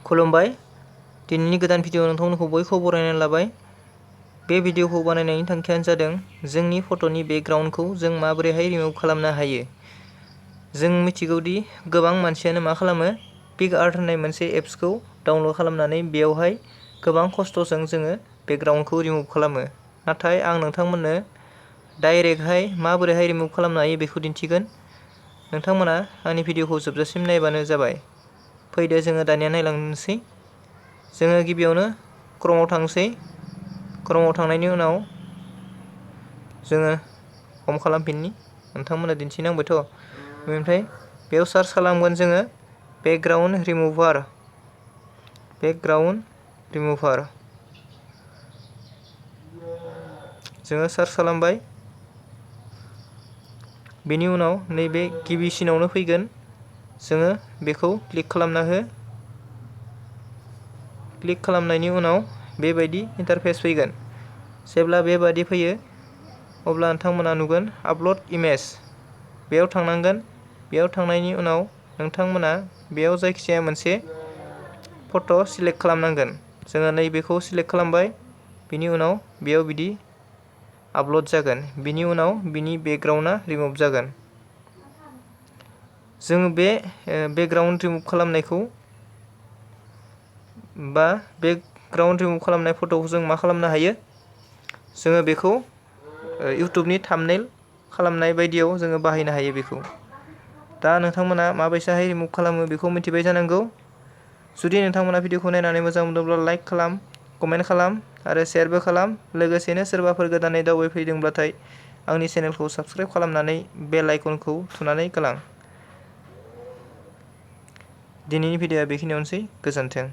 खुलुमबाय। दिनैनि गोदान भिडिअ नोंथांमोनखौ बयखौबो बरायनानै लाबाय। बे भिडिअखौ बानायनायनि थांखियानो जादों जोंनि फट'नि बेकग्राउन्डखौ जों माबोरैहाय रिमुभ खालामनो हायो। जों मिथिगौदि गोबां मानसियानो मा खालामो, पिकआर्ट होननाय मोनसे एप्सखौ डाउनलड खालामनानै बेयावहाय गोबां खस्थ'जों जोङो बेकग्राउन्डखौ रिमुभ खालामो। नाथाय आं नोंथांमोननो डाइरेक्टहाय माबोरैहाय रिमुभ खालामनो हायो बेखौ दिन्थिगोन। नोंथांमोना आंनि भिडिअखौ जोबजासिम नायबानो जाबाय। फैदो जोङो दानिया नायलांनोसै। जोङो गिबियावनो क्रमआव थांसै। क्रमआव थांनायनि उनाव जोङो हम खालामफिननि। नोंथांमोना दिन्थिनांबायथ'। बेनिफ्राय बेयाव सार्च खालामगोन जोङो बेकग्राउन्ड रिमुभार। जोङो सार्च खालामबाय। बेनि उनाव नैबे गिबिसिनावनो फैगोन। जोङो बेखौ क्लिक खालामना हो। क्लिक खालामनायनि उनाव बेबायदि इन्टारफेस फैगोन। जेब्ला बेबादि फैयो अब्ला नोंथांमोना नुगोन आपल'ड इमेज। बेयाव थांनांगोन। बेयाव थांनायनि उनाव नोंथांमोना बेयाव जायखिजाया मोनसे फट' सिलेक्ट खालामनांगोन। जोङो नैबेखौ सिलेक्ट खालामबाय। बिनि उनाव बेयाव बिदि आपल'ड जागोन। बिनि उनाव बिनि बेकग्राउन्डआ रिमुभ जागोन। जोङो बे बेकग्राउन्ड रिमुभ खालामनायखौ बा बेकग्राउन्ड रिमुभ खालामनाय फट'खौ जों मा खालामनो हायो, जोङो बेखौ इउटुबनि थाम्बनेल खालामनाय बायदियाव जोङो बाहायनो हायो बेखौ। दा नोंथांमोना माबायसाहाय रिमुभ खालामो बेखौ मिथिबाय जानांगौ। जुदि नोंथांमोना भिडिअखौ नायनानै मोजां मोनदोंब्ला लाइक खालाम, कमेन्ट खालाम आरो शेयारबो खालाम। लोगोसेनो सोरबाफोर गोदानै दावबायफैदोंब्लाथाय आंनि चेनेलखौ साबस्क्राइब खालामनानै बेल आइकनखौ थुनानै गालां। दिनैनि भिडिअआ बेखिनियावनोसै। गोजोन्थों।